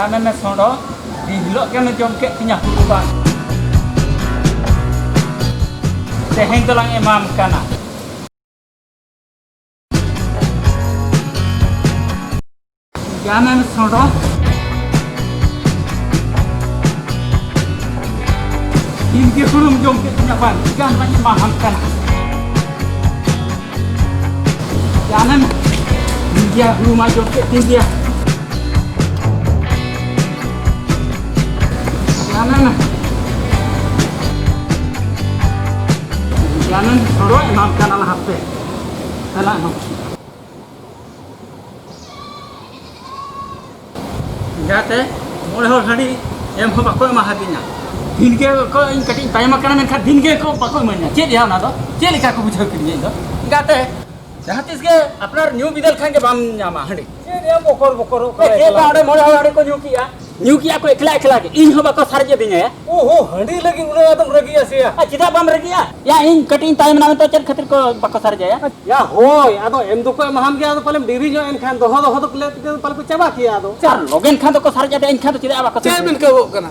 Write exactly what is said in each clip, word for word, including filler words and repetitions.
ᱟᱢᱮᱢ ᱥᱚᱸᱰᱚ, ᱫᱤᱱ ᱦᱤᱞᱳᱜ ᱜᱮᱢ ᱡᱚᱢ ᱠᱮᱫ ᱛᱤᱧᱟ ᱦᱩᱲᱩ ᱵᱟᱝ᱾ ᱛᱮᱦᱮᱧ ᱫᱚᱞᱟᱝ ᱮᱢᱟᱢ ᱠᱟᱱᱟ᱾ ᱡᱟᱱᱮᱢ ᱥᱚᱸᱰᱚ, ᱫᱤᱱ ᱜᱮ ᱦᱩᱲᱩᱢ ᱡᱚᱢ ᱠᱮᱫ ᱛᱤᱧᱟ ᱵᱟᱝ, ᱜᱟᱱ ᱢᱟᱧ ᱮᱢᱟᱦᱟᱢ ᱠᱟᱱᱟ᱾ ᱡᱟᱱᱮᱢ, ᱫᱤᱱ ᱜᱮ ᱦᱩᱲᱩ ᱢᱟ ᱡᱚᱢ ᱠᱮᱫ ᱛᱤᱧ ᱜᱮᱭᱟ᱾ ᱡᱟᱱᱮᱢ, ᱡᱟᱱᱮᱢ ᱥᱚᱸᱰᱚ ᱮᱢᱟᱢ ᱠᱟᱱᱟ ᱞᱟᱦᱟᱛᱮ᱾ ᱪᱟᱞᱟᱜ ᱦᱚᱸ᱾ ᱡᱟᱛᱮ ᱢᱚᱬᱮ ᱦᱚᱲ ᱦᱟᱺᱰᱤ ᱮᱢ ᱦᱚᱸ ᱵᱟᱠᱚ ᱮᱢᱟ ᱦᱟᱹᱫᱤᱧᱟ᱾ ᱫᱤᱱ ᱜᱮ ᱠᱚ, ᱤᱧ ᱠᱟᱹᱴᱤᱡ ᱤᱧ ᱛᱟᱭᱚᱢ ᱟᱠᱟᱱᱟ, ᱢᱮᱱᱠᱷᱟᱱ ᱫᱤᱱ ᱜᱮ ᱠᱚ ᱵᱟᱠᱚ ᱤᱢᱟᱹᱧᱟ᱾ ᱪᱮᱫ ᱭᱟ ᱚᱱᱟ ᱫᱚ? ᱪᱮᱫ ᱞᱮᱠᱟ ᱠᱚ ᱵᱩᱡᱷᱟᱹᱣ ᱠᱮᱫᱤᱧᱟ ᱤᱧ ᱫᱚ? ᱜᱟᱛᱮ, ᱡᱟᱦᱟᱸ ᱛᱤᱥ ᱜᱮ ᱟᱯᱱᱟᱨ ᱧᱩ ᱵᱤᱫᱟᱹᱞ ᱠᱷᱟᱱ ᱜᱮ ᱵᱟᱢ ᱧᱟᱢᱟ ᱦᱟᱺᱰᱤ᱾ ᱪᱮᱫ ᱭᱟ ᱵᱚᱠᱚᱨ ᱵᱚᱠᱚᱨᱚᱜ ᱠᱟᱱᱟ ᱪᱮᱫ ᱮᱠᱞᱟ ᱵᱟᱝ ᱜᱮ? ᱚᱸᱰᱮ ᱢᱚᱬᱮ ᱦᱚᱲ ᱦᱟᱺᱰᱤ ᱠᱚ ᱧᱩ ᱠᱮᱜᱼᱟ? ᱧᱩ ᱠᱮᱜᱼᱟ ᱠᱚ ᱮᱠᱞᱟ ᱮᱠᱞᱟ ᱜᱮ, ᱤᱧ ᱦᱚᱸ ᱵᱟᱠᱚ ᱥᱟᱨᱮᱡ ᱟᱹᱫᱤᱧᱟ ᱭᱟ᱾ ᱳᱦᱳ, ᱦᱟᱺᱰᱤ ᱞᱟᱹᱜᱤᱫ ᱩᱱᱟᱹᱜ ᱟᱫᱚᱢ ᱨᱟᱹᱜᱤᱜᱼᱟ ᱥᱮ ᱭᱟ? ᱟᱨ ᱪᱮᱫᱟᱜ ᱵᱟᱢ ᱨᱟᱹᱜᱤᱜᱼᱟ? ᱭᱟ, ᱤᱧ ᱠᱟᱹᱴᱤᱡ ᱤᱧ ᱛᱟᱭᱚᱢ ᱮᱱᱟ ᱢᱮᱱᱛᱮ ᱪᱮᱫ ᱠᱷᱟᱹᱛᱤᱨ ᱠᱚ ᱵᱟᱠᱚ ᱥᱟᱨᱮᱡᱟ ᱭᱟ? ᱭᱟ, ᱦᱳᱭ, ᱟᱫᱚ ᱮᱢ ᱫᱚᱠᱚ ᱮᱢᱟᱦᱟᱢ ᱜᱮᱭᱟ, ᱟᱫᱚ ᱯᱟᱞᱮᱢ ᱰᱮᱨᱤ ᱧᱚᱜ ᱮᱱᱠᱷᱟᱱ ᱫᱚᱦᱚ ᱫᱚᱦᱚ ᱫᱚ ᱯᱟᱞᱮ, ᱯᱟᱞᱮ ᱠᱚ ᱪᱟᱵᱟ ᱠᱮᱭᱟ ᱟᱫᱚ᱾ ᱟᱨ ᱞᱚᱜᱮᱱ ᱠᱷᱟᱱ ᱫᱚᱠᱚ ᱥᱟᱨᱮᱡ ᱟᱫᱮᱭᱟ, ᱮᱱᱠᱷᱟᱱ ᱫᱚ ᱪᱮᱫᱟᱜ ᱵᱟᱠᱚ ᱪᱮᱫ ᱥᱟᱨᱮᱡᱟ? ᱵᱤᱱ ᱠᱟᱹᱣᱚᱜ ᱠᱟᱱᱟ?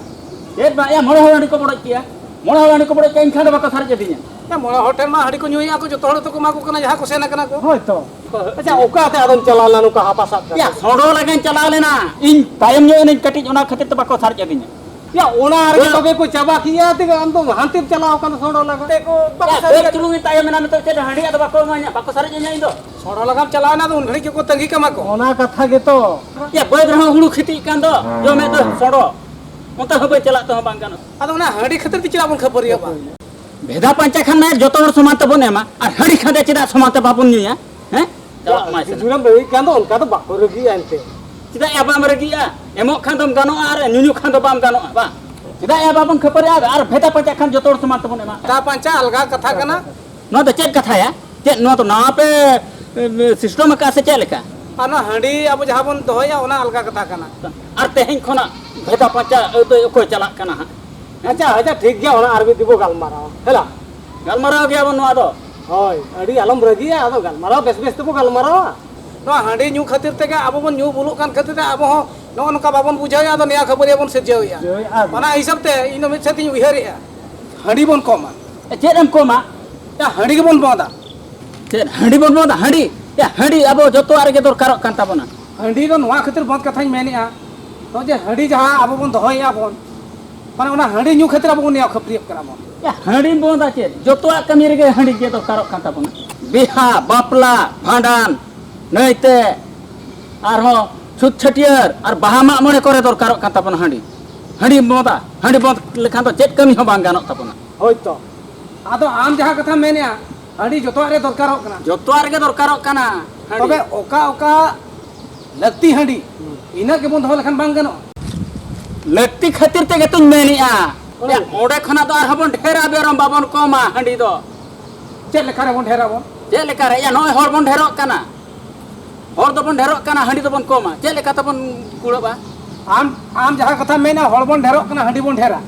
ᱪᱮᱫ ᱵᱟᱝ, ᱭᱟ, ᱢᱚᱬᱮ ᱦᱚᱲ ᱦᱟᱺᱰᱤ ᱠᱚ ᱵᱚᱰᱚᱡ ᱠᱮᱭᱟ, ᱢᱚᱬᱮ ᱦᱚᱲ ᱦᱟᱺᱰᱤ ᱠᱚ ᱵᱚᱰᱚᱡ ᱠᱮᱭᱟ, ᱮᱱᱠᱷᱟᱱ ᱫᱚ ᱵᱟᱠᱚ ᱥᱟᱨᱮᱡ ᱟᱹᱫᱤᱧᱟ᱾ ᱭᱟ, ᱢᱚᱬᱮ ᱦᱚᱲ ᱴᱷᱮᱱ ᱢᱟ ᱦᱟᱺᱰᱤ ᱠᱚ ᱧᱩᱭᱮᱫᱼᱟ ᱠᱚ, ᱡᱚᱛᱚ ᱦᱚᱲ ᱛᱮᱠᱚ ᱮᱢᱟ ᱠᱚ ᱠᱟᱱᱟ ᱡᱟᱦᱟᱸ ᱠᱚ ᱥᱮᱱ ᱟᱠᱟᱱᱟ ᱠᱚ᱾ ᱦᱳᱭ ᱛᱚ᱾ ᱟᱪᱪᱷᱟ, ᱚᱠᱟᱛᱮ ᱟᱫᱚᱢ ᱪᱟᱞᱟᱣ ᱞᱮᱱᱟ ᱱᱚᱝᱠᱟ ᱦᱟᱯᱟ ᱥᱟᱵ ᱠᱟᱛᱮ? ᱭᱟ, ᱥᱚᱸᱰᱚ ᱞᱟᱜᱟᱧ ᱪᱟᱞᱟᱣ ᱞᱮᱱᱟ, ᱤᱧ ᱛᱟᱭᱚᱢ ᱧᱚᱜ ᱮᱱᱟᱹᱧ ᱠᱟᱹᱴᱤᱡ, ᱚᱱᱟ ᱠᱷᱟᱹᱛᱤᱨ ᱛᱮ ᱵᱟᱠᱚ ᱥᱟᱨᱮᱡ ᱟᱹᱫᱤᱧᱟ᱾ ᱭᱟ, ᱚᱱᱟ ᱨᱮᱜᱮ ᱦᱳᱭ᱾ ᱛᱚᱵᱮ ᱠᱚ ᱪᱟᱵᱟ ᱠᱮᱭᱟ, ᱛᱮ ᱟᱢ ᱫᱚ ᱦᱟᱱᱛᱮᱢ ᱪᱟᱞᱟᱣ ᱟᱠᱟᱱᱟ ᱥᱚᱸᱰᱚ ᱞᱟᱜᱟ᱾ ᱛᱮ ᱠᱚ ᱵᱟᱠᱚ ᱭᱟ, ᱥᱟᱨᱮᱡ ᱠᱟᱹᱡ ᱟᱹᱫᱤᱧᱟ᱾ ᱪᱩᱞᱩᱝ ᱤᱧ ᱛᱟᱭᱚᱢ ᱮᱱᱟ ᱢᱮᱱᱛᱮ ᱪᱮᱫ ᱦᱟᱺᱰᱤ ᱟᱫᱚ ᱵᱟᱠᱚ ᱮᱢᱟᱹᱧᱟ, ᱵᱟᱠᱚ ᱥᱟᱨᱮᱡ ᱟᱹᱧᱟ ᱤᱧ ᱫᱚ᱾ ᱥᱚᱸᱰᱚ ᱞᱟᱜᱟᱢ ᱪᱟᱞᱟᱣ ᱮᱱᱟ, ᱟᱫᱚ ᱩᱱ ᱜᱷᱟᱹᱲᱤᱡ ᱜᱮᱠᱚ ᱛᱟᱺᱜᱤ ᱠᱟᱢᱟ ᱠᱚ᱾ ᱚᱱᱟ ᱠᱟᱛᱷᱟ ᱜᱮᱛᱚ᱾ ᱭᱟ, ᱵᱟᱹᱫᱽ ᱨᱮᱦᱚᱸ ᱦᱩᱲᱩ ᱠᱷᱤᱛᱤᱜ ᱠᱟᱱ ᱫᱚ, ᱡᱚᱢᱮᱫ ᱫᱚ ᱥᱚᱸᱰᱚ᱾ ᱚᱱᱛᱮ ᱦᱚᱸ ᱵᱟᱹᱧ ᱪᱟᱞᱟᱜ ᱛᱮᱦᱚᱸ ᱵᱟᱝ ᱜᱟᱱᱚᱜ᱾ ᱟᱫᱚ ᱚᱱᱟ ᱦᱟᱺᱰᱤ ᱠᱷᱟᱹᱛᱤᱨ ᱛᱮ ᱪᱮᱫᱟᱜ ᱵᱚᱱ ᱠᱷᱟᱹᱯᱟᱹᱨᱤᱭᱟᱹᱜ ᱢᱟ? ᱵᱷᱮᱫᱟ ᱯᱟᱧᱪᱟ ᱠᱷᱟᱱ ᱢᱟ ᱡᱚᱛᱚ ᱦᱚᱲ ᱥᱚᱢᱟᱱ ᱛᱮᱵᱚᱱ ᱮᱢᱟ, ᱟᱨ ᱦᱟᱺᱰᱤ ᱠᱷᱟᱱ ᱫᱚ ᱪᱮᱫᱟᱜ ᱥᱚᱢᱟᱱ ᱛᱮ ᱵᱟᱵᱚᱱ ᱧᱩᱭᱟ? ᱦᱮᱸ? ᱪᱟᱞᱟᱜ ᱢᱟᱭ ᱥᱮ᱾ ᱡᱩᱨᱟᱹᱢ ᱨᱟᱹᱜᱤᱜ ᱠᱟᱱ ᱫᱚ ᱚᱱᱠᱟ ᱫᱚ ᱵᱟᱠᱚ ᱨᱟᱹᱜᱤᱜᱼᱟ ᱮᱱᱛᱮ᱾ ᱪᱮᱫᱟᱜ ᱭᱟ ᱵᱟᱢ ᱨᱟᱹᱜᱤᱜᱼᱟ? ᱮᱢᱚᱜ ᱠᱷᱟᱱ ᱫᱚᱢ ᱜᱟᱱᱚᱜᱼᱟ ᱟᱨ ᱧᱩᱧᱩ ᱠᱷᱟᱱ ᱫᱚ ᱵᱟᱢ ᱜᱟᱱᱚᱜᱼᱟ, ᱵᱟᱝ? ᱪᱮᱫᱟᱜ ᱭᱟ ᱵᱟᱵᱚᱱ ᱠᱷᱟᱹᱯᱟᱹᱨᱤᱜᱼᱟ? ᱟᱨ ᱵᱷᱮᱫᱟ ᱯᱟᱧᱪᱟ ᱠᱷᱟᱱ ᱡᱚᱛᱚ ᱦᱚᱲ ᱥᱚᱢᱟᱱ ᱛᱮᱵᱚᱱ ᱮᱢᱟ᱾ ᱵᱷᱮᱫᱟ ᱯᱟᱧᱪᱟ ᱟᱞᱜᱟ ᱠᱟᱛᱷᱟ ᱠᱟᱱᱟ᱾ ᱱᱚᱣᱟ ᱫᱚ ᱪᱮᱫ ᱠᱟᱛᱷᱟᱭᱟ? ᱪᱮᱫ ᱱᱚᱣᱟ ᱫᱚ ᱱᱟᱣᱟ ᱯᱮ, ᱮ, ᱥᱤᱥᱴᱚᱢ ᱟᱠᱟᱫᱼᱟ ᱥᱮ ᱪᱮᱫ ᱞᱮᱠᱟ? ᱟᱨ ᱱᱚᱣᱟ ᱦᱟᱺᱰᱤ ᱟᱵᱚ ᱡᱟᱦᱟᱸ ᱵᱚᱱ ᱫᱚᱦᱚᱭᱟ, ᱚᱱᱟ ᱟᱞᱜᱟ ᱠᱟᱛᱷᱟ ᱠᱟᱱᱟ᱾ ᱟᱨ ᱛᱮᱦᱮᱧ ᱠᱷᱚᱱᱟᱜ ᱵᱷᱮᱫᱟ ᱯᱟᱧᱪᱟ ᱟᱹᱭᱫᱟᱹᱭ ᱚᱠᱚᱭ ᱪᱟᱞᱟᱜ ᱠᱟᱱᱟ ᱦᱟᱸᱜ? ᱟᱪᱪᱷᱟ, ᱟᱪᱪᱷᱟ, ᱴᱷᱤᱠ ᱜᱮᱭᱟ, ᱚᱱᱟ ᱟᱨ ᱢᱤᱫ ᱫᱤᱱ ᱵᱚ ᱜᱟᱞᱢᱟᱨᱟᱣᱟ, ᱦᱮᱞᱟ? ᱜᱟᱞᱢᱟᱨᱟᱣ ᱜᱮᱭᱟ ᱵᱚᱱ ᱱᱚᱣᱟ ᱫᱚ᱾ ᱦᱳᱭ, ᱟᱹᱰᱤ ᱟᱞᱚᱢ ᱨᱟᱹᱜᱤᱭᱟ, ᱟᱫᱚ ᱜᱟᱞᱢᱟᱨᱟᱣ ᱵᱮᱥ ᱵᱮᱥ ᱛᱮᱵᱚ ᱜᱟᱞᱢᱟᱨᱟᱣᱟ᱾ ᱱᱚᱣᱟ ᱦᱟᱺᱰᱤ ᱧᱩ ᱠᱷᱟᱹᱛᱤᱨ ᱛᱮᱜᱮ ᱟᱵᱚ ᱵᱚᱱ ᱧᱩ ᱵᱩᱞᱩᱜ ᱠᱟᱱ ᱠᱷᱟᱹᱛᱤᱨ ᱛᱮ ᱟᱵᱚ ᱦᱚᱸ ᱱᱚᱜᱼᱚ ᱱᱚᱝᱠᱟ ᱵᱟᱵᱚᱱ ᱵᱩᱡᱷᱟᱹᱣᱮᱫᱼᱟ, ᱟᱫᱚ ᱱᱤᱭᱟᱹ ᱠᱷᱟᱹᱯᱟᱹᱨᱤᱭᱟᱹ ᱵᱚᱱ ᱥᱤᱨᱡᱟᱹᱣᱮᱫᱼᱟ᱾ ᱥᱤᱨᱡᱟᱹᱣᱮᱫᱼᱟ᱾ ᱚᱱᱟ ᱦᱤᱥᱟᱹᱵ ᱛᱮ ᱤᱧ ᱫᱚ ᱢᱤᱫ ᱥᱮᱫ ᱛᱤᱧ ᱩᱭᱦᱟᱹᱨᱮᱫᱼᱟ, ᱦᱟᱺᱰᱤ ᱵᱚᱱ ᱠᱚᱢᱟ᱾ ᱪᱮᱫ ᱮᱢ ᱠᱚᱢᱟ? ᱭᱟ, ᱦᱟᱺᱰᱤ ᱜᱮᱵᱚᱱ ᱵᱚᱸᱫᱟ᱾ ᱪᱮᱫ ᱦᱟᱺᱰᱤ ᱵᱚᱱ ᱵᱚᱸᱫᱟ? ᱦᱟᱺᱰᱤ? ᱭᱟ, ᱦᱟᱺᱰᱤ ᱟᱵᱚ ᱡᱚᱛᱚᱣᱟᱜ ᱨᱮᱜᱮ ᱫᱚᱨᱠᱟᱨᱚᱜ ᱠᱟᱱ ᱛᱟᱵᱚᱱᱟ᱾ ᱦᱟᱺᱰᱤ ᱫᱚ ᱱᱚᱣᱟ ᱠᱷᱟᱹᱛᱤᱨ ᱵᱚᱸᱫ ᱠᱟᱛᱷᱟᱧ ᱢᱮᱱᱮᱫᱼᱟ, ᱱᱚᱜᱼᱚᱭ ᱡᱮ ᱦᱟᱺᱰᱤ ᱡᱟᱦᱟᱸ ᱟᱵᱚ ᱵᱚᱱ ᱫᱚᱦᱚᱭᱮᱫᱼᱟ ᱵᱚᱱ, ᱢᱟᱱᱮ ᱚᱱᱟ ᱦᱟᱺᱰᱤ ᱧᱩ ᱠᱷᱟᱹᱛᱤᱨ ᱟᱵᱚ ᱵᱚᱱ ᱱᱮᱭᱟᱣ ᱠᱷᱟᱹᱯᱟᱹᱨᱤᱭᱟᱹᱜ ᱠᱟᱱᱟ ᱵᱚᱱ᱾ ᱭᱟ, ᱦᱟᱺᱰᱤ ᱵᱚᱸᱫᱟ ᱪᱮᱫ? ᱡᱚᱛᱚᱣᱟᱜ ᱠᱟᱹᱢᱤ ᱨᱮᱜᱮ ᱦᱟᱺᱰᱤ ᱜᱮ ᱫᱚᱨᱠᱟᱨᱚᱜ ᱠᱟᱱ ᱛᱟᱵᱚᱱᱟ᱾ ᱵᱤᱦᱟ, ᱵᱟᱯᱞᱟ, ᱵᱷᱟᱸᱰᱟᱱ, ᱱᱟᱹᱭᱛᱮ, ᱟᱨᱦᱚᱸ ᱪᱷᱩᱛ ᱪᱷᱟᱹᱴᱭᱟᱹᱨ ᱟᱨ ᱵᱟᱦᱟ ᱢᱟᱜ ᱢᱚᱬᱮ ᱠᱚᱨᱮ ᱫᱚᱨᱠᱟᱨᱚᱜ ᱠᱟᱱ ᱛᱟᱵᱚᱱᱟ ᱦᱟᱺᱰᱤ᱾ ᱦᱟᱺᱰᱤ ᱵᱚᱸᱫᱟ, ᱦᱟᱺᱰᱤ ᱵᱚᱸᱫ ᱞᱮᱠᱷᱟᱱ ᱫᱚ ᱪᱮᱫ ᱠᱟᱹᱢᱤ ᱦᱚᱸ ᱵᱟᱝ ᱜᱟᱱᱚᱜ ᱛᱟᱵᱚᱱᱟ᱾ ᱦᱳᱭᱛᱚ, ᱟᱫᱚ ᱟᱢ ᱡᱟᱦᱟᱸ ᱠᱟᱛᱷᱟᱢ ᱢᱮᱱᱮᱫᱼᱟ, ᱦᱟᱺᱰᱤ ᱡᱚᱛᱚᱣᱟᱜ ᱨᱮ ᱫᱚᱨᱠᱟᱨᱚᱜ ᱠᱟᱱᱟ᱾ ᱡᱚᱛᱚᱣᱟᱜ ᱨᱮᱜᱮ ᱫᱚᱨᱠᱟᱨᱚᱜ ᱠᱟᱱᱟ ᱦᱟᱺᱰᱤ᱾ ᱛᱚᱵᱮ ᱚᱠᱟ ᱚᱠᱟ ᱞᱟᱹᱠᱛᱤ ᱦᱟᱺᱰᱤ, ᱤᱱᱟᱹᱜ ᱜᱮᱵᱚᱱ ᱫᱚᱦᱚ ᱞᱮᱠᱷᱟᱱ ᱵᱟᱝ ᱜᱟᱱᱚᱜᱼᱟ? ᱞᱟᱹᱠᱛᱤ ᱠᱷᱟᱹᱛᱤᱨ ᱛᱮᱜᱮ ᱛᱚᱧ ᱢᱮᱱᱮᱫᱼᱟ᱾ ᱚᱱᱟ ᱭᱟ, ᱚᱸᱰᱮ ᱠᱷᱚᱱᱟᱜ ᱫᱚ ᱟᱨᱦᱚᱸ ᱵᱚᱱ ᱰᱷᱮᱨᱟ ᱵᱮᱨᱚᱢ, ᱵᱟᱵᱚᱱ ᱠᱚᱢᱟ ᱦᱟᱺᱰᱤ ᱫᱚ᱾ ᱪᱮᱫ ᱞᱮᱠᱟ ᱨᱮᱵᱚᱱ ᱰᱷᱮᱨᱟᱵᱚᱱ? ᱪᱮᱫ ᱞᱮᱠᱟ ᱨᱮ? ᱭᱟ, ᱱᱚᱜᱼᱚᱭ ᱦᱚᱲ ᱵᱚᱱ ᱰᱷᱮᱨᱚᱜ ᱠᱟᱱᱟ, ᱦᱚᱲ ᱫᱚᱵᱚᱱ ᱰᱷᱮᱨᱚᱜ ᱠᱟᱱᱟ, ᱦᱟᱺᱰᱤ ᱫᱚᱵᱚᱱ ᱠᱚᱢᱟ, ᱪᱮᱫ ᱞᱮᱠᱟ ᱛᱮᱵᱚᱱ ᱠᱩᱲᱟᱹᱜᱼᱟ? ᱟᱢ, ᱟᱢ ᱡᱟᱦᱟᱸ ᱠᱟᱛᱷᱟᱢ ᱢᱮᱱᱟ, ᱦᱚᱲ ᱵᱚᱱ ᱰᱷᱮᱨᱚᱜ ᱠᱟᱱᱟ, ᱦᱟᱺᱰᱤ ᱵᱚᱱ ᱰᱷᱮᱨᱟ᱾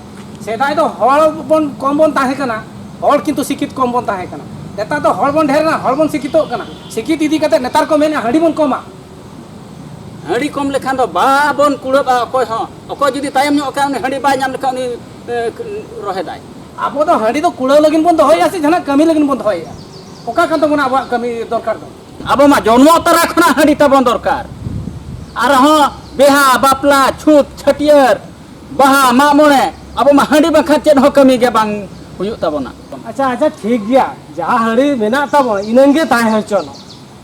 ᱥᱮᱫᱟᱭ ᱫᱚ ᱦᱚᱲ ᱵᱚᱱ ᱠᱚᱢ ᱵᱚᱱ ᱛᱟᱦᱮᱸ ᱠᱟᱱᱟ, ᱦᱚᱲ ᱠᱤᱱᱛᱩ ᱥᱤᱠᱠᱷᱤᱛ ᱠᱚᱢ ᱵᱚᱱ ᱛᱟᱦᱮᱸ ᱠᱟᱱᱟ᱾ ᱱᱮᱛᱟᱨ ᱫᱚ ᱦᱚᱲ ᱵᱚᱱ ᱰᱷᱮᱨ ᱮᱱᱟ, ᱦᱚᱲ ᱵᱚᱱ ᱥᱤᱠᱠᱷᱤᱛᱚᱜ ᱠᱟᱱᱟ᱾ ᱥᱤᱠᱠᱷᱤᱛ ᱤᱫᱤ ᱠᱟᱛᱮ ᱱᱮᱛᱟᱨ ᱠᱚ ᱢᱮᱱᱟ, ᱦᱟᱺᱰᱤ ᱵᱚᱱ ᱠᱚᱢᱟ᱾ ᱦᱟᱺᱰᱤ ᱠᱚᱢ ᱞᱮᱠᱷᱟᱱ ᱫᱚ ᱵᱟᱵᱚᱱ ᱠᱩᱲᱟᱹᱜᱼᱟ ᱚᱠᱚᱭ ᱦᱚᱸ᱾ ᱚᱠᱚᱭ ᱡᱩᱫᱤ ᱛᱟᱭᱚᱢ ᱧᱚᱜ ᱟᱠᱟᱱ, ᱩᱱᱤ ᱦᱟᱺᱰᱤ ᱵᱟᱭ ᱧᱟᱢ ᱞᱮᱠᱷᱟᱱ ᱩᱱᱤ, ᱮ, ᱨᱚᱦᱮᱫᱟᱭ᱾ ᱟᱵᱚ ᱫᱚ ᱦᱟᱺᱰᱤ ᱫᱚ ᱠᱩᱲᱟᱹᱣ ᱞᱟᱹᱜᱤᱫ ᱵᱚᱱ ᱫᱚᱦᱚᱭᱮᱫᱼᱟ ᱥᱮ ᱡᱟᱦᱟᱱᱟᱜ ᱠᱟᱹᱢᱤ ᱞᱟᱹᱜᱤᱫ ᱵᱚᱱ ᱫᱚᱦᱚᱭᱮᱫᱼᱟ? ᱚᱠᱟ ᱠᱟᱱ ᱛᱟᱵᱚᱱᱟ ᱟᱵᱚᱣᱟᱜ ᱠᱟᱹᱢᱤ ᱫᱚᱨᱠᱟᱨ ᱫᱚ? ᱟᱵᱚ ᱢᱟ ᱡᱚᱱᱢᱚ ᱛᱚᱨᱟ ᱠᱷᱚᱱᱟᱜ ᱦᱟᱺᱰᱤ ᱛᱟᱵᱚᱱ ᱫᱚᱨᱠᱟᱨ᱾ ᱟᱨᱦᱚᱸ ᱵᱤᱦᱟ, ᱵᱟᱯᱞᱟ, ᱪᱷᱩᱛ, ᱪᱷᱟᱹᱴᱭᱟᱹᱨ, ᱵᱟᱦᱟ, ᱢᱟᱜ ᱢᱚᱬᱮ, ᱟᱵᱚ ᱢᱟ ᱦᱟᱺᱰᱤ ᱵᱟᱝᱠᱷᱟᱱ ᱪᱮᱫ ᱦᱚᱸ ᱠᱟᱹᱢᱤ ᱜᱮ ᱵᱟᱝ ᱦᱩᱭᱩᱜ ᱛᱟᱵᱚᱱᱟ᱾ ᱟᱪᱪᱷᱟ, ᱟᱪᱪᱷᱟ, ᱴᱷᱤᱠ ᱜᱮᱭᱟ, ᱡᱟᱦᱟᱸ ᱦᱟᱺᱰᱤ ᱢᱮᱱᱟᱜ ᱛᱟᱵᱚᱱᱟ ᱤᱱᱟᱹᱝ ᱜᱮ ᱛᱟᱦᱮᱸ ᱦᱚᱪᱚᱱᱚᱜ᱾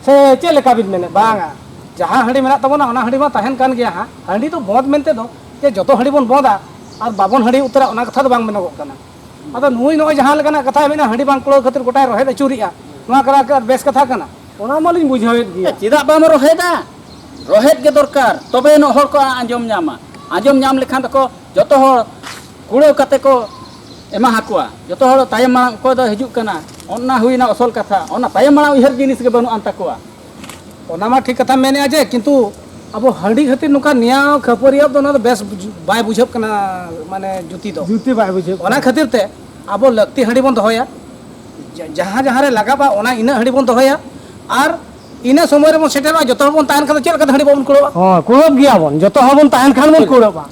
ᱥᱮ ᱪᱮᱫ ᱞᱮᱠᱟ ᱵᱤᱱ ᱢᱮᱱᱮᱫ? ᱵᱟᱝᱟ, ᱡᱟᱦᱟᱸ ᱦᱟᱺᱰᱤ ᱢᱮᱱᱟᱜ ᱛᱟᱵᱚᱱᱟ ᱚᱱᱟ ᱦᱟᱺᱰᱤ ᱢᱟ ᱛᱟᱦᱮᱱ ᱠᱟᱱ ᱜᱮᱭᱟ ᱦᱟᱸᱜ᱾ ᱦᱟᱺᱰᱤ ᱫᱚ ᱵᱚᱸᱫ ᱢᱮᱱᱛᱮ ᱫᱚ ᱡᱮ ᱡᱚᱛᱚ ᱦᱟᱺᱰᱤ ᱵᱚᱱ ᱵᱚᱸᱫᱟ ᱟᱨ ᱵᱟᱵᱚᱱ ᱦᱟᱺᱰᱤ ᱩᱛᱟᱹᱨᱟ, ᱚᱱᱟ ᱠᱟᱛᱷᱟ ᱫᱚ ᱵᱟᱝ ᱢᱮᱱᱚᱜᱚᱜ ᱠᱟᱱᱟ᱾ ᱟᱫᱚ ᱱᱩᱭ ᱱᱚᱜᱼᱚᱭ ᱡᱟᱦᱟᱸ ᱞᱮᱠᱟᱱᱟᱜ ᱠᱟᱛᱷᱟᱭ ᱢᱮᱱᱟ, ᱦᱟᱺᱰᱤ ᱵᱟᱝ ᱠᱩᱲᱟᱹᱣ ᱠᱷᱟᱹᱛᱤᱨ ᱜᱚᱴᱟᱭ ᱨᱚᱦᱮᱫ ᱟᱹᱪᱩᱨᱮᱜᱼᱟ, ᱱᱚᱣᱟ ᱠᱟᱱᱟ ᱠᱤ ᱟᱨ ᱵᱮᱥ ᱠᱟᱛᱷᱟ ᱠᱟᱱᱟ? ᱚᱱᱟ ᱢᱟᱞᱤᱧ ᱵᱩᱡᱷᱟᱹᱣᱮᱫ ᱜᱮᱭᱟ᱾ ᱪᱮᱫᱟᱜ ᱵᱟᱢ ᱨᱚᱦᱮᱫᱟ? ᱨᱚᱦᱮᱫ ᱜᱮ ᱫᱚᱨᱠᱟᱨ, ᱛᱚᱵᱮ ᱟᱹᱱᱤᱡ ᱦᱚᱲ ᱠᱚ ᱟᱸᱡᱚᱢ ᱧᱟᱢᱟ᱾ ᱟᱸᱡᱚᱢ ᱧᱟᱢ ᱞᱮᱠᱷᱟᱱ ᱫᱚᱠᱚ ᱡᱚᱛᱚ ᱦᱚᱲ ᱠᱩᱲᱟᱹᱣ ᱠᱟᱛᱮ ᱠᱚ ᱮᱢᱟ ᱟᱠᱚᱣᱟ᱾ ᱡᱚᱛᱚ ᱦᱚᱲ ᱛᱟᱭᱚᱢ ᱢᱟᱲᱟᱝ ᱚᱠᱚᱭ ᱫᱚ ᱦᱤᱡᱩᱜ ᱠᱟᱱᱟ, ᱚᱱᱟ ᱦᱩᱭᱱᱟ ᱟᱥᱚᱞ ᱠᱟᱛᱷᱟ᱾ ᱚᱱᱟ ᱛᱟᱭᱚᱢ ᱢᱟᱲᱟᱝ ᱩᱭᱦᱟᱹᱨ ᱡᱤᱱᱤᱥ ᱜᱮ ᱵᱟᱹᱱᱩᱜ ᱟᱱ ᱛᱟᱠᱚᱣᱟ᱾ ᱚᱱᱟ ᱢᱟ ᱴᱷᱤᱠ ᱠᱟᱛᱷᱟᱢ ᱢᱮᱱᱮᱫᱼᱟ ᱡᱮ, ᱠᱤᱱᱛᱩ ᱟᱵᱚ ᱦᱟᱺᱰᱤ ᱠᱷᱟᱹᱛᱤᱨ ᱱᱚᱝᱠᱟ ᱱᱮᱭᱟᱣ ᱠᱷᱟᱹᱯᱟᱹᱨᱤᱭᱟᱹ ᱫᱚ ᱚᱱᱟ ᱫᱚ ᱵᱮᱥ ᱵᱩᱡ-, ᱵᱟᱭ ᱵᱩᱡᱷᱟᱹᱜ ᱠᱟᱱᱟ, ᱢᱟᱱᱮ ᱡᱩᱛᱤ ᱫᱚ᱾ ᱡᱩᱛᱤ ᱵᱟᱭ ᱵᱩᱡᱷᱟᱹᱜ ᱚᱱᱟ ᱠᱟᱱᱟ᱾ ᱠᱷᱟᱹᱛᱤᱨ ᱛᱮ ᱟᱵᱚ ᱞᱟᱹᱠᱛᱤ ᱦᱟᱺᱰᱤ ᱵᱚᱱ ᱫᱚᱦᱚᱭᱟ, ᱡᱟ-, ᱡᱟᱦᱟᱸ ᱡᱟᱦᱟᱸ ᱨᱮ ᱞᱟᱜᱟᱜᱼᱟ ᱚᱱᱟ ᱤᱱᱟᱹᱜ ᱦᱟᱺᱰᱤ ᱵᱚᱱ ᱫᱚᱦᱚᱭᱟ᱾ ᱟᱨ ᱤᱱᱟᱹ ᱥᱚᱢᱚᱭ ᱨᱮᱵᱚᱱ ᱥᱮᱴᱮᱨᱚᱜᱼᱟ, ᱡᱚᱛᱚ ᱦᱚᱲ ᱵᱚᱱ ᱛᱟᱦᱮᱱ ᱠᱷᱟᱱ ᱫᱚ ᱪᱮᱫ ᱞᱮᱠᱟᱛᱮ ᱦᱟᱺᱰᱤ ᱵᱟᱵᱚᱱ ᱠᱩᱲᱟᱹᱣᱟ? ᱦᱚᱸ, ᱠᱩᱲᱟᱹᱣ ᱜᱮᱭᱟᱵᱚᱱ, ᱡᱚᱛᱚ ᱦᱚᱲ ᱵᱚᱱ ᱛᱟᱦᱮᱱ ᱠᱷᱟᱱ ᱵᱚᱱ ᱠᱩᱲᱟᱹᱣᱟ᱾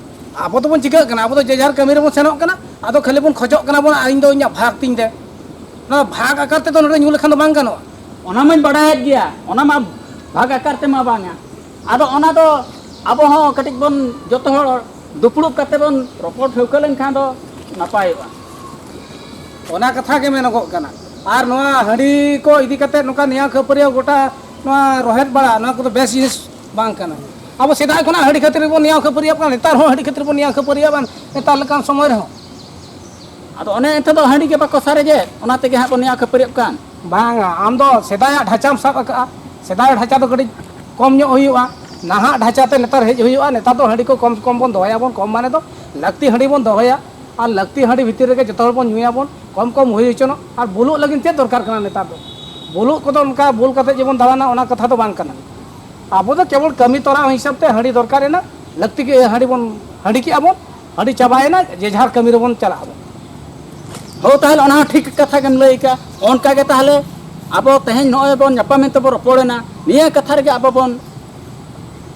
ᱟᱵᱚ ᱫᱚᱵᱚᱱ ᱪᱤᱠᱟᱹᱜ ᱠᱟᱱᱟ? ᱟᱵᱚ ᱫᱚ ᱡᱮ ᱡᱟᱦᱟᱨ ᱠᱟᱹᱢᱤ ᱨᱮᱵᱚᱱ ᱥᱮᱱᱚᱜ ᱠᱟᱱᱟ, ᱟᱫᱚ ᱠᱷᱟᱹᱞᱤ ᱵᱚᱱ ᱠᱷᱚᱡᱚᱜ ᱠᱟᱱᱟ ᱵᱚᱱ, ᱤᱧ ᱫᱚ ᱤᱧᱟᱹᱜ ᱵᱷᱟᱜᱽ ᱛᱤᱧ ᱫᱮ᱾ ᱱᱚᱣᱟ ᱵᱷᱟᱜᱽ ᱟᱠᱟᱨ ᱛᱮᱫᱚ ᱱᱚᱰᱮ ᱧᱩ ᱞᱮᱠᱷᱟᱱ ᱫᱚ ᱵᱟᱝ ᱜᱟᱱᱚᱜᱼᱟ᱾ ᱚᱱᱟ ᱢᱟᱧ ᱵᱟᱰᱟᱭᱮᱫ ᱜᱮᱭᱟ, ᱚᱱᱟ ᱢᱟ ᱵᱷᱟᱜᱽ ᱟᱠᱟᱨ ᱛᱮᱢᱟ ᱵᱟᱝᱟ᱾ ᱟᱫᱚ ᱚᱱᱟ ᱫᱚ ᱟᱵᱚ ᱦᱚᱸ ᱠᱟᱹᱴᱤᱡ ᱵᱚᱱ ᱡᱚᱛᱚ ᱦᱚᱲ ᱫᱩᱯᱲᱩᱵ ᱠᱟᱛᱮ ᱵᱚᱱ ᱨᱚᱯᱚᱲ ᱴᱷᱟᱹᱣᱠᱟᱹ ᱞᱮᱱᱠᱷᱟᱱ ᱫᱚ ᱱᱟᱯᱟᱭᱚᱜᱼᱟ᱾ ᱚᱱᱟ ᱠᱟᱛᱷᱟ ᱜᱮ ᱢᱮᱱᱚᱜᱚᱜ ᱠᱟᱱᱟ᱾ ᱟᱨ ᱱᱚᱣᱟ ᱦᱟᱺᱰᱤ ᱠᱚ ᱤᱫᱤ ᱠᱟᱛᱮ ᱱᱚᱝᱠᱟ ᱱᱮᱭᱟᱣ ᱠᱷᱟᱹᱯᱟᱹᱨᱤᱭᱟᱹ ᱜᱚᱴᱟ ᱱᱚᱣᱟ ᱨᱚᱦᱮᱫ ᱵᱟᱲᱟ, ᱱᱚᱣᱟ ᱠᱚᱫᱚ ᱵᱮᱥ ᱡᱤᱱᱤᱥ ᱵᱟᱝ ᱠᱟᱱᱟ᱾ ᱟᱵᱚ ᱥᱮᱫᱟᱭ ᱠᱷᱚᱱᱟᱜ ᱦᱟᱺᱰᱤ ᱠᱷᱟᱹᱛᱤᱨ ᱵᱚᱱ ᱱᱮᱭᱟᱣ ᱠᱷᱟᱹᱯᱟᱹᱨᱤᱭᱟᱹᱜ ᱠᱟᱱᱟ, ᱱᱮᱛᱟᱨ ᱦᱚᱸ ᱦᱟᱺᱰᱤ ᱠᱷᱟᱹᱛᱤᱨ ᱵᱚᱱ ᱱᱮᱭᱟᱣ ᱠᱷᱟᱹᱯᱟᱹᱨᱤᱭᱟᱹᱜ ᱠᱟᱱᱟ, ᱱᱮᱛᱟᱨ ᱞᱮᱠᱟᱱ ᱥᱚᱢᱚᱭ ᱨᱮᱦᱚᱸ᱾ ᱟᱫᱚ ᱚᱱᱮ ᱮᱱᱛᱮ ᱫᱚ ᱦᱟᱺᱰᱤ ᱜᱮ ᱵᱟᱠᱚ ᱥᱟᱨᱮᱡᱮᱫ, ᱚᱱᱟ ᱛᱮᱜᱮ ᱦᱟᱸᱜ ᱵᱚᱱ ᱱᱮᱭᱟᱣ ᱠᱷᱟᱹᱯᱟᱹᱨᱤᱭᱟᱹᱜ ᱠᱟᱱ᱾ ᱵᱟᱝᱟ, ᱟᱢ ᱫᱚ ᱥᱮᱫᱟᱭᱟᱜ ᱰᱷᱟᱸᱪᱟᱢ ᱥᱟᱵ ᱟᱠᱟᱜᱼᱟ᱾ ᱥᱮᱫᱟᱭ ᱰᱷᱟᱸᱪᱟ ᱫᱚ ᱠᱟᱹᱴᱤᱡ ᱠᱚᱢ ᱧᱚᱜ ᱦᱩᱭᱩᱜᱼᱟ, ᱱᱟᱦᱟᱜ ᱰᱷᱟᱸᱪᱟ ᱛᱮ ᱱᱮᱛᱟᱨ ᱦᱮᱡ ᱦᱩᱭᱩᱜᱼᱟ᱾ ᱱᱮᱛᱟᱨ ᱫᱚ ᱦᱟᱺᱰᱤ ᱠᱚ ᱠᱚᱢ ᱠᱚᱢ ᱵᱚᱱ ᱫᱚᱦᱚᱭᱟᱵᱚᱱ, ᱠᱚᱢ ᱢᱟᱱᱮ ᱫᱚ ᱞᱟᱹᱠᱛᱤ ᱦᱟᱺᱰᱤ ᱵᱚᱱ ᱫᱚᱦᱚᱭᱟ᱾ ᱟᱨ ᱞᱟᱹᱠᱛᱤ ᱦᱟᱺᱰᱤ ᱵᱷᱤᱛᱤᱨ ᱨᱮᱜᱮ ᱡᱚᱛᱚ ᱦᱚᱲ ᱵᱚᱱ ᱧᱩᱭᱟᱵᱚᱱ, ᱠᱚᱢ ᱠᱚᱢ ᱦᱩᱭ ᱦᱚᱪᱚᱱᱚᱜ᱾ ᱟᱨ ᱵᱩᱞᱩᱜ ᱞᱟᱹᱜᱤᱫ ᱪᱮᱫ ᱫᱚᱨᱠᱟᱨ ᱠᱟᱱᱟ ᱱᱮᱛᱟᱨ ᱫᱚ? ᱵᱩᱞᱩᱜ ᱠᱚᱫᱚ ᱚᱱᱠᱟ ᱵᱩᱞ ᱠᱟᱛᱮ ᱡᱮᱢᱚᱱ ᱫᱟᱬᱟᱱᱟ, ᱚᱱᱟ ᱠᱟᱛᱷᱟ ᱫᱚ ᱵᱟᱝ ᱠᱟᱱᱟ᱾ ᱟᱵᱚ ᱫᱚ ᱠᱮᱵᱚᱞ ᱠᱟᱹᱢᱤ ᱛᱚᱨᱟ ᱦᱤᱥᱟᱹᱵ ᱛᱮ ᱦᱟᱺᱰᱤ ᱫᱚᱨᱠᱟᱨ ᱮᱱᱟ, ᱞᱟᱹᱠᱛᱤ ᱜᱮ ᱦᱟᱺᱰᱤ ᱵᱚᱱ ᱦᱟᱺᱰᱤ ᱠᱮᱜᱼᱟ ᱵᱚᱱ, ᱦᱟᱺᱰᱤ ᱪᱟᱵᱟᱭᱮᱱᱟ, ᱡᱮ ᱡᱟᱦᱟᱨ ᱠᱟᱹᱢᱤ ᱨᱮᱵᱚᱱ ᱪᱟᱞᱟᱜ ᱟᱵᱚᱱ᱾ ᱦᱳ, ᱛᱟᱦᱚᱞᱮ ᱚᱱᱟ ᱦᱚᱸ ᱴᱷᱤᱠ ᱠᱟᱛᱷᱟ ᱜᱮᱢ ᱞᱟᱹᱭ ᱠᱟᱜᱼᱟ᱾ ᱚᱱᱠᱟ ᱜᱮ ᱛᱟᱦᱚᱞᱮ ᱟᱵᱚ ᱛᱮᱦᱮᱧ ᱱᱚᱜᱼᱚᱭ ᱵᱚᱱ ᱧᱟᱯᱟᱢᱮᱱ ᱛᱮᱵᱚᱱ ᱨᱚᱯᱚᱲᱮᱱᱟ, ᱱᱤᱭᱟᱹ ᱠᱟᱛᱷᱟ ᱨᱮᱜᱮ ᱟᱵᱚ ᱵᱚᱱ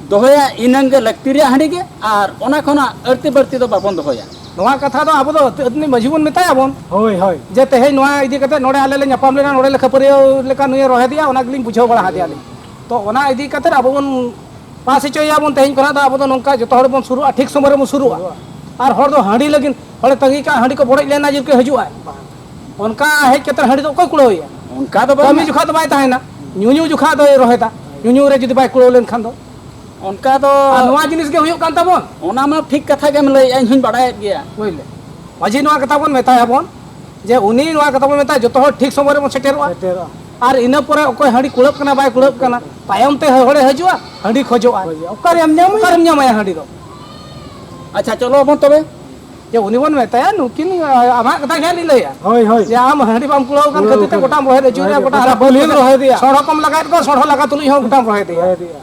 ᱫᱚᱦᱚᱭᱟ, ᱤᱱᱟᱹᱝ ᱜᱮ ᱞᱟᱹᱠᱛᱤ ᱨᱮᱭᱟᱜ ᱦᱟᱺᱰᱤ ᱜᱮ, ᱟᱨ ᱚᱱᱟ ᱠᱷᱚᱱᱟᱜ ᱟᱹᱲᱛᱤ ᱵᱟᱹᱲᱛᱤ ᱫᱚ ᱵᱟᱵᱚᱱ ᱫᱚᱦᱚᱭᱟ᱾ ᱱᱚᱣᱟ ᱠᱟᱛᱷᱟ ᱫᱚ ᱟᱵᱚ ᱫᱚ ᱟᱹᱛᱤ-, ᱟᱹᱛᱤᱧ ᱢᱟᱹᱡᱷᱤ ᱵᱚᱱ ᱢᱮᱛᱟᱭᱟ ᱵᱚᱱ᱾ ᱦᱳᱭ, ᱦᱳᱭ᱾ ᱡᱮ ᱛᱮᱦᱮᱧ ᱱᱚᱣᱟ ᱤᱫᱤ ᱠᱟᱛᱮ ᱱᱚᱰᱮ ᱟᱞᱮ ᱞᱮ ᱧᱟᱯᱟᱢ ᱞᱮᱱᱟ, ᱱᱚᱰᱮ ᱞᱮ ᱠᱷᱟᱹᱯᱟᱹᱨᱤᱭᱟᱹᱣ ᱞᱮᱠᱟ ᱱᱩᱭᱮ ᱨᱚᱦᱮᱫᱮᱜᱼᱟ, ᱚᱱᱟ ᱜᱮᱞᱤᱧ ᱵᱩᱡᱷᱟᱹᱣ ᱵᱟᱲᱟ ᱦᱟᱫᱮᱭᱟ ᱞᱤᱧ᱾ ᱛᱚ ᱚᱱᱟ ᱤᱫᱤ ᱠᱟᱛᱮ ᱟᱵᱚ ᱵᱚᱱ ᱯᱟᱥ ᱦᱚᱪᱚᱭᱮᱭᱟ ᱵᱚᱱ ᱛᱮᱦᱮᱧ ᱠᱷᱚᱱᱟᱜ ᱫᱚ ᱟᱵᱚ ᱫᱚ ᱱᱚᱝᱠᱟ ᱡᱚᱛᱚ ᱦᱚᱲ ᱵᱚᱱ ᱥᱩᱨᱩᱜᱼᱟ, ᱴᱷᱤᱠ ᱥᱚᱢᱚᱭ ᱨᱮᱵᱚᱱ ᱥᱩᱨᱩᱜᱼᱟ᱾ ᱟᱨ ᱦᱚᱲ ᱫᱚ ᱦᱟᱺᱰᱤ ᱞᱟᱹᱜᱤᱫ ᱦᱚᱲᱮ ᱛᱟᱺᱜᱤ ᱠᱟᱜᱼᱟ, ᱦᱟᱺᱰᱤ ᱠᱚ ᱵᱚᱰᱚᱡ ᱞᱮᱱᱟ ᱡᱮ ᱦᱤᱡᱩᱜᱼᱟᱭ᱾ ᱚᱱᱠᱟ ᱦᱮᱡ ᱠᱟᱛᱮ ᱦᱟᱺᱰᱤ ᱫᱚ ᱚᱠᱚᱭ ᱠᱩᱲᱟᱹᱣᱮᱭᱟ? ᱚᱱᱠᱟ ᱫᱚ ᱵᱟᱝ᱾ ᱠᱟᱹᱢᱤ ᱡᱚᱠᱷᱟ ᱫᱚ ᱵᱟᱭ ᱛᱟᱦᱮᱱᱟ, ᱧᱩᱧᱩ ᱡᱚᱠᱷᱟ ᱫᱚᱭ ᱨᱚᱦᱮᱫᱟ, ᱧᱩᱧᱩ ᱨᱮ ᱡᱩᱫᱤ ᱵᱟᱭ ᱠᱩᱲᱟᱹᱣ ᱞᱮᱱᱠᱷᱟᱱ ᱫᱚ᱾ ᱚᱱᱠᱟ ᱫᱚ ᱟᱨ ᱱᱚᱣᱟ ᱡᱤᱱᱤᱥ ᱜᱮ ᱦᱩᱭᱩᱜ ᱠᱟᱱ ᱛᱟᱵᱚᱱ᱾ ᱚᱱᱟ ᱢᱟ ᱴᱷᱤᱠ ᱠᱟᱛᱷᱟ ᱜᱮᱢ ᱞᱟᱹᱭᱮᱫᱼᱟ, ᱤᱧ ᱦᱚᱧ ᱵᱟᱰᱟᱭᱮᱫ ᱜᱮᱭᱟ᱾ ᱵᱩᱡᱽ ᱞᱮ, ᱢᱟᱺᱡᱷᱤ ᱱᱚᱣᱟ ᱠᱟᱛᱷᱟ ᱵᱚᱱ ᱢᱮᱛᱟᱭᱟ ᱵᱚᱱ ᱡᱮ ᱩᱱᱤ ᱱᱚᱣᱟ ᱠᱟᱛᱷᱟ ᱵᱚᱱ ᱢᱮᱛᱟᱭᱟ, ᱡᱚᱛᱚ ᱦᱚᱲ ᱴᱷᱤᱠ ᱥᱚᱢᱚᱭ ᱨᱮᱵᱚᱱ ᱥᱮᱴᱮᱨᱚᱜᱼᱟ᱾ ᱥᱮᱴᱮᱨᱚᱜᱼᱟ᱾ ᱟᱨ ᱤᱱᱟᱹ ᱯᱚᱨᱮ ᱚᱠᱚᱭ ᱦᱟᱺᱰᱤ ᱠᱩᱲᱟᱹᱜ ᱠᱟᱱᱟ ᱵᱟᱭ ᱠᱩᱲᱟᱹᱜ ᱠᱟᱱᱟ, ᱛᱟᱭᱚᱢ ᱛᱮ ᱦᱚᱲᱮ ᱦᱤᱡᱩᱜᱼᱟ, ᱦᱟᱺᱰᱤ ᱠᱷᱚᱡᱚᱜᱼᱟ᱾ ᱦᱳᱭ, ᱚᱠᱟᱨᱮᱢ ᱧᱟᱢᱟ? ᱚᱠᱟᱨᱮᱢ ᱧᱟᱢᱟᱭᱟ ᱦᱟᱺᱰᱤ ᱫᱚ? ᱟᱪᱪᱷᱟ, ᱪᱚᱞᱚ ᱵᱚᱱ ᱛᱚᱵᱮ᱾ ᱡᱮ ᱩᱱᱤ ᱵᱚᱱ ᱢᱮᱛᱟᱭᱟ, ᱱᱩᱠᱤᱱ, ᱟᱢᱟᱜ ᱠᱟᱛᱷᱟ ᱜᱮ ᱦᱟᱸᱜ ᱞᱤᱧ ᱞᱟᱹᱭᱟ᱾ ᱦᱳᱭ, ᱦᱳᱭ᱾ ᱡᱮ ᱟᱢ ᱦᱟᱺᱰᱤ ᱵᱟᱢ ᱠᱩᱲᱟᱹᱣ ᱠᱟᱱ ᱠᱩᱲᱟᱹᱣ ᱠᱷᱟᱹᱛᱤᱨ ᱛᱮ ᱠᱟᱱᱟ᱾ ᱜᱚᱴᱟᱢ ᱨᱚᱦᱮᱫ ᱟᱹᱪᱩᱨᱮᱭᱟ, ᱦᱳᱭ, ᱜᱚᱴᱟ ᱜᱚᱴᱟ ᱦᱟᱨᱟ ᱵᱟᱹᱞᱤᱢ ᱵᱟᱹᱫᱽ ᱨᱚᱦᱮᱫᱮᱭᱟ᱾ ᱥᱚᱲᱚᱠ ᱮᱢ ᱞᱟᱜᱟᱭᱮᱫ ᱠᱚᱣᱟ, ᱥᱚᱲᱚ ᱞᱟᱜᱟ ᱛᱩᱞᱩᱡ ᱦᱚᱸ ᱜᱚᱴᱟᱢ ᱨᱚᱦᱮᱫᱮᱭᱟ᱾ ᱨᱚᱦᱮᱫᱮᱭᱟ᱾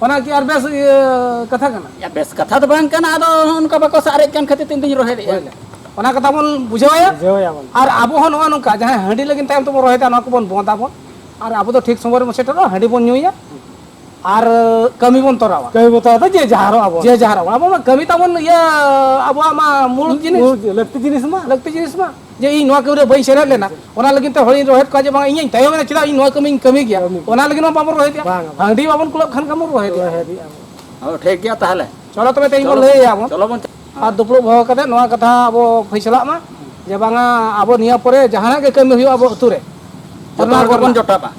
ᱚᱱᱟ ᱠᱤ ᱟᱨ ᱵᱮᱥ, ᱤᱭᱟᱹ, ᱠᱟᱛᱷᱟ ᱠᱟᱱᱟ? ᱭᱟ, ᱵᱮᱥ ᱠᱟᱛᱷᱟ ᱫᱚ ᱵᱟᱝ ᱠᱟᱱᱟ, ᱟᱫᱚ ᱱᱚᱜᱼᱚ ᱱᱚᱝᱠᱟ ᱵᱟᱠᱚ ᱥᱟᱨᱮᱡ ᱠᱟᱱ ᱠᱷᱟᱹᱛᱤᱨ ᱛᱮ ᱤᱧ ᱫᱩᱧ ᱨᱚᱦᱮᱫᱮᱜᱼᱟ᱾ ᱦᱳᱭ᱾ ᱚᱱᱟ ᱠᱟᱛᱷᱟ ᱵᱚᱱ ᱵᱩᱡᱷᱟᱹᱣᱟᱭᱟ᱾ ᱵᱩᱡᱷᱟᱹᱣᱟᱭᱟ ᱵᱚᱱ᱾ ᱟᱨ ᱟᱵᱚ ᱦᱚᱸ ᱱᱚᱜᱼᱚ ᱱᱚᱝᱠᱟ ᱡᱟᱦᱟᱸᱭ ᱦᱟᱺᱰᱤ ᱞᱟᱹᱜᱤᱫ ᱛᱟᱭᱚᱢ ᱛᱮᱵᱚᱱ ᱨᱚᱦᱮᱫᱟ, ᱱᱚᱣᱟ ᱠᱚᱵᱚᱱ ᱵᱚᱸᱫ ᱟᱵᱚᱱ᱾ ᱟᱨ ᱟᱵᱚ ᱫᱚ ᱴᱷᱤᱠ ᱥᱚᱢᱚᱭ ᱨᱮᱵᱚᱱ ᱥᱮᱴᱮᱨᱚᱜᱼᱟ, ᱦᱟᱺᱰᱤ ᱵᱚᱱ ᱧᱩᱭᱟ ᱟᱨ ᱠᱟᱹᱢᱤ ᱵᱚᱱ ᱛᱚᱨᱟᱣᱟ᱾ ᱠᱟᱹᱢᱤ ᱵᱚᱱ ᱛᱚᱨᱟᱣᱟ ᱫᱚ ᱡᱮ ᱡᱟᱦᱟᱨᱚᱜ ᱟᱵᱚᱱ᱾ ᱡᱮ ᱡᱟᱦᱟᱨᱚᱜ ᱟᱵᱚᱱ᱾ ᱟᱵᱚ ᱢᱟ ᱠᱟᱹᱢᱤ ᱛᱟᱵᱚᱱ ᱤᱭᱟᱹ ᱟᱵᱚᱣᱟᱜ ᱢᱟ ᱢᱩᱞ ᱡᱤᱱᱤᱥ᱾ ᱢᱩᱞ ᱞᱟᱹᱠᱛᱤ ᱡᱤᱱᱤᱥ ᱢᱟ᱾ ᱞᱟᱹᱠᱛᱤ ᱡᱤᱱᱤᱥ ᱢᱟ᱾ ᱡᱮ ᱤᱧ ᱱᱚᱣᱟ ᱠᱟᱹᱢᱤ ᱨᱮ ᱵᱟᱹᱧ ᱥᱮᱞᱮᱫ ᱞᱮᱱᱟ, ᱚᱱᱟ ᱞᱟᱹᱜᱤᱫ ᱛᱮ ᱦᱚᱲᱤᱧ ᱨᱚᱦᱮᱫ ᱠᱚᱣᱟ ᱡᱮ ᱵᱟᱝ ᱤᱧᱤᱧ ᱛᱟᱭᱚᱢ ᱮᱱᱟ, ᱪᱮᱫᱟᱜ ᱤᱧ ᱱᱚᱣᱟ ᱠᱟᱹᱢᱤᱧ ᱠᱟᱹᱢᱤ ᱜᱮᱭᱟ? ᱠᱟᱹᱢᱤ ᱜᱮᱭᱟ᱾ ᱚᱱᱟ ᱞᱟᱹᱜᱤᱫ ᱢᱟ ᱵᱟᱵᱚᱱ ᱨᱚᱦᱮᱫ ᱜᱮᱭᱟ᱾ ᱵᱟᱝ, ᱵᱟᱝ᱾ ᱦᱟᱺᱰᱤ ᱵᱟᱵᱚᱱ ᱠᱩᱞᱟᱹᱜ ᱠᱷᱟᱱ ᱜᱮ ᱵᱚᱱ ᱨᱚᱦᱮᱫ ᱜᱮᱭᱟ᱾ ᱨᱚᱦᱮᱫ ᱜᱮᱭᱟ᱾ ᱚ, ᱴᱷᱤᱠ ᱜᱮᱭᱟ ᱛᱟᱦᱚᱞᱮ᱾ ᱪᱚᱞᱚ ᱛᱚᱵᱮ ᱛᱮᱦᱮᱧ ᱵᱚᱱ ᱪᱚᱞᱚ, ᱞᱟᱹᱭᱟ ᱵᱚᱱ᱾ ᱪᱚᱞᱚ ᱵᱚᱱ ᱪᱟ-, ᱟᱨ ᱫᱩᱯᱲᱩᱵ ᱦᱚᱦᱚ ᱠᱟᱛᱮ ᱱᱚᱣᱟ ᱠᱟᱛᱷᱟ ᱟᱵᱚ ᱯᱷᱟᱭᱥᱟᱞᱟᱜ ᱢᱟ ᱡᱮ ᱵᱟᱝᱟ ᱟᱵᱚ ᱱᱤᱭᱟᱹ ᱯᱚᱨᱮ ᱡᱟᱦᱟᱱᱟᱜ ᱜᱮ ᱠᱟᱹᱢᱤ ᱦᱩᱭᱩᱜᱼᱟ ᱟᱵᱚ ᱟᱹᱛᱩ ᱨᱮ, ᱡᱚᱛᱚ ᱦᱚᱲ ᱠᱚᱨᱱᱟ ᱜᱮᱵᱚᱱ ᱠᱚᱨᱱᱟ᱾ ᱡᱚᱴᱟᱜᱼᱟ᱾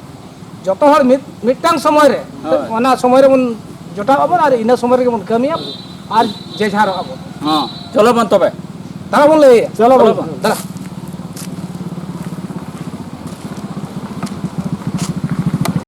ᱡᱚᱛᱚ ᱦᱚᱲ ᱢᱤᱫ, ᱢᱤᱫᱴᱟᱝ ᱥᱚᱢᱚᱭ ᱨᱮ, ᱦᱳᱭ᱾ ᱚᱱᱟ ᱥᱚᱢᱚᱭ ᱨᱮᱵᱚᱱ ᱡᱚᱴᱟᱜ ᱟᱵᱚᱱ ᱟᱨ ᱤᱱᱟᱹ ᱥᱚᱢᱚᱭ ᱨᱮᱜᱮ ᱵᱚᱱ ᱠᱟᱹᱢᱤᱭᱟ ᱟᱨ ᱡᱮ ᱡᱷᱟᱨᱚᱜ ᱟᱵᱚᱱ᱾ ᱦᱚᱸ, ᱪᱚᱞᱚ ᱵᱚᱱ ᱛᱚᱵᱮ᱾ ᱫᱟᱬᱟ ᱵᱚᱱ ᱞᱟᱹᱭᱟ᱾ ᱪᱚᱞᱚ ᱪᱚᱞᱚ ᱵᱚᱱ᱾ ᱵᱚᱱ᱾ ᱫᱟᱬᱟ᱾